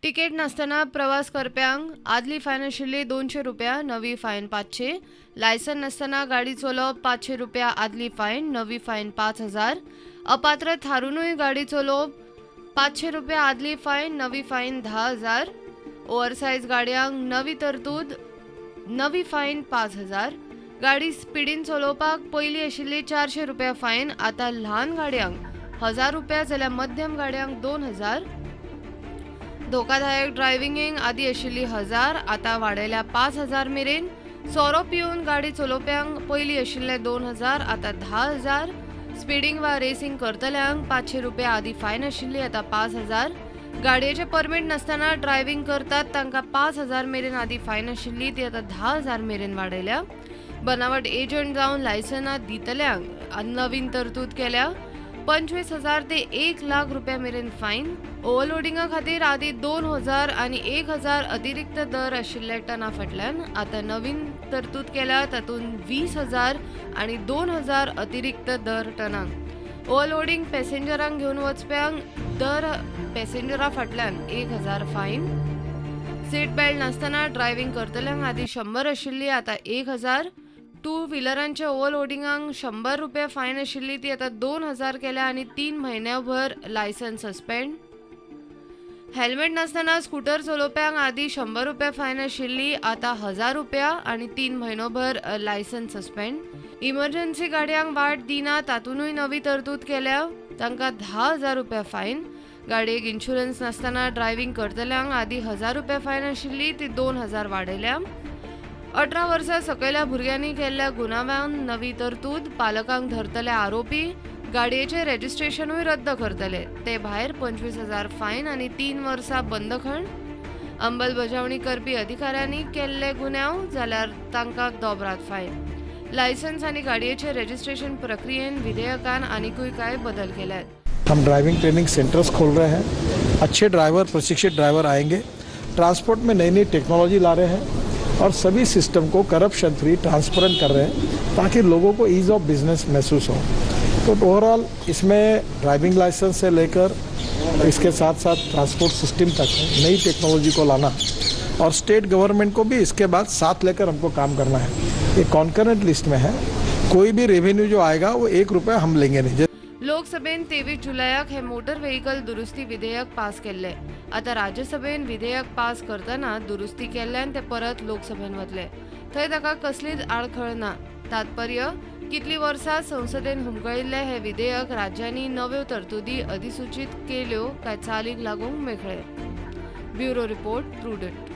Ticket नासतना प्रवास करप्यांक आदली फायन आशिल्ली 200 रुपया, नवी फायन 500. लायसन नासतना गाडी चलोवप 500 रुपया आदली फायन, नवी फायन 5000. अपात्र थारुनूय गाडी चलोवप 500 रुपया आदली फायन, नवी फायन 10,000. ओवरसायज गाडयांक नवी तरतूद, नवी फायन 5000. गाडी स्पिडीन चलोवपाक पयलीं आशिल्ली 400 रुपया फायन, आतां ल्हान गाडयांक 1000 रुपया जाल्यार मध्यम गाडयांक 2000. धोकादायक ड्रायव्हिंगेक आदी आशिल्ली 1000, आतां वाडयल्या 5000 मेरेन. सोरो पिवन गाडी चलोवप्यांक पयलीं आशिल्ले 2000, आतां 10,000. स्पिडींग वा रेसिंग करतल्यांक 500 रुपया आदी फायन आशिल्ली, आतां 5000. गाडयेचें परमीट नासतना ड्रायव्हिंग करतात तांकां 5000 मेरेन आदी फायन आशिल्ली, ती आतां 10,000 मेरेन वाडयल्या. बनावट एजंट जावन लायसनां दितल्यांक नवीन तरतूद केल्या, 25,000 ते 1 लाख रुपया मेरेन फायन. ओव्हरलोडिंगा खातीर आदी 2000 आनी 1000 अतिरिक्त दर आशिल्ले टना फाटल्यान, आतां नवीन तरतूद केल्या तातूंत 20,000 आनी 2000 अतिरिक्त दर टनाक. ओव्हरलोडिंग पॅसेंजरांक घेवन वचप्यांक दर पॅसेंजरा फाटल्यान 1000 फायन. सीट बेल्ट नासतना ड्रायव्हिंग करतल्यांक आदी 100 आशिल्ली, आतां 1000. टू व्हिलरांच्या ओव्हरलोडिंगाक 100 रुपया फायन आशिल्ली, ती आतां 2000 केल्या आनी 3 म्हयन्याभर लायसन्स सस्पेंड. हेल्मेट नासतना स्कूटर चलोवप्यांक आदी 100 रुपया फायन आशिल्ली, आतां 1000 रुपया आनी 3 म्हयनोभर लायसन्स सस्पेंड. इमर्जन्सी गाडयांक वाट दिना तातूंतय नवी तरतूद केल्या, तांकां 10,000 रुपया फायन. गाडयेक इन्शुरन्स नासतना ड्रायव्हिंग करतल्यांक आदी 1000 रुपया फायन आशिल्ली, ती 2000 वाडयल्या. 18 वर्सां सकयल्या भुरग्यांनी केल्ल्या गुन्यांवांत नवी तरतूद, पालकांक धरतले आरोपी, गाडयेचें रेजिस्ट्रेशनूय रद्द करतले. ते भायर 25,000 फायन आनी 3 वर्सां बंदखण. अंमलबजावणी करपी अधिकाऱ्यांनी केल्ले गुन्यांव जाल्यार तांकां दोबराद फायन. लायसन्स आनी गाडयेचें रेजिस्ट्रेशन प्रक्रियेन विधेयकान आनिकूय कांय बदल केल्यात. हम ड्राइविंग ट्रेनिंग सेंटर्स खोल रहे हैं. अच्छे ड्राइवर, प्रशिक्षित ड्राइवर आएंगे. ट्रांसपोर्ट में नई नई टेक्नोलॉजी ला रहे हैं और सभी सिस्टम को करप्शन फ्री, ट्रांसपेरेंट कर रहे हैं, ताकि लोगों को ईज ऑफ बिजनेस महसूस हो. तो ओवरऑल इसमें ड्राइविंग लाइसेंस से लेकर इसके साथ साथ ट्रांसपोर्ट सिस्टम तक नई टेक्नोलॉजी को लाना और स्टेट गवर्नमेंट को भी इसके बाद साथ लेकर हमको काम करना है. ये कॉन्करेंट लिस्ट में है. कोई भी रेवेन्यू जो आएगा, वो 1 रुपया हम लेंगे नहीं. लोकसभेन 23 जुलयाक हे मोटर व्हेकल दुरुस्ती विधेयक पास केल्ले. आतां राज्यसभेन विधेयक पास करतना दुरुस्ती केल्ल्यान ते परत लोकसभेन वतले. थंय ताका कसलीच आडखळ ना. तात्पर्य, कितलीं वर्सां संसदेन हुमकळिल्ले हे विधेयक राज्यांनी नव्यो तरतुदी अधिसूचीत केल्यो काय चालीक लागूंक मेकळे. Bureau report, Prudent.